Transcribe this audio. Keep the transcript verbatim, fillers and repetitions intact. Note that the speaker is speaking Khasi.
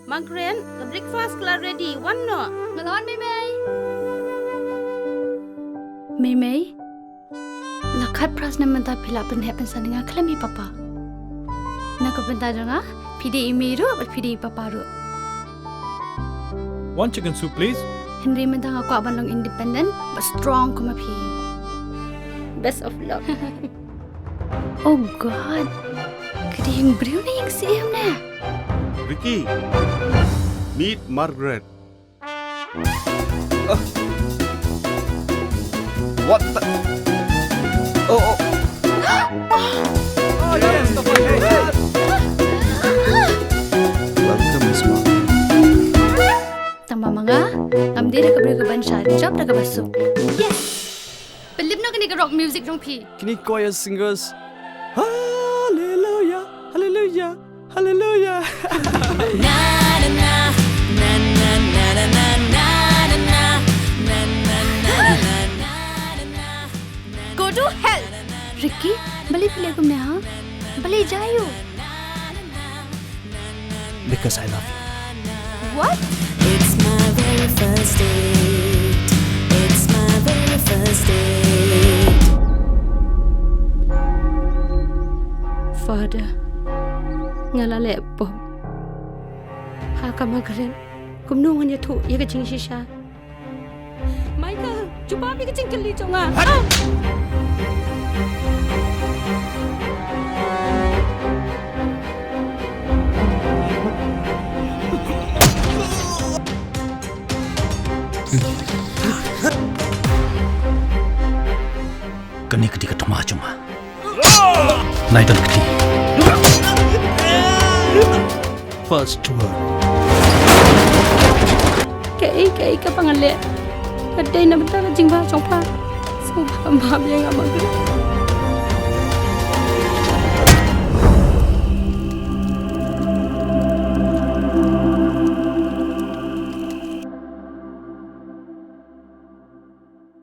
Margaret, ka breakfast ka la ready, wan noh. Nga la wan, Mei Mei. Mei Mei, la khatphra snem mynta phi la pynheh pynsan ïa nga khlem i papa. Na ka bynta jong nga, phi dei i mei ruh bad phi dei i papa ruh. One chicken soup, please. Hynrei mynta nga kwah ban long independent bad strong kum ma phi. Best of luck. Oh God. Ka dei ïing briew ne ïing siem ne? Ricky, meet Margaret. Ah. What the? Oh, oh. Oh, yes, the one. Welcome, Miss Margaret. Tang ba ma nga ngam dei da ka briew kaban shah jop da kaba suk. Yes. Pynlip noh kane ka rock music jong phi. Kine choir singers. Hallelujah, hallelujah, hallelujah. Go to hell. Ricky, balei phi leh kumne, ha? Balei jia ïa u? Because I love you. What? It's my very first date. It's my very first date. Father, nga la leh pop ha ka Margaret. Kumno ngan ïathuh ïa ka jingshisha? Michael, jubab ïa ka jingkylli jong nga. Hap! Ah! Kane ka dei ka thma jong nga. Nai don kti. First world. Kaei kaei kaba nga leh ka dei na bynta ka jingbha jong pha. Sngewbha map ïa nga Margaret.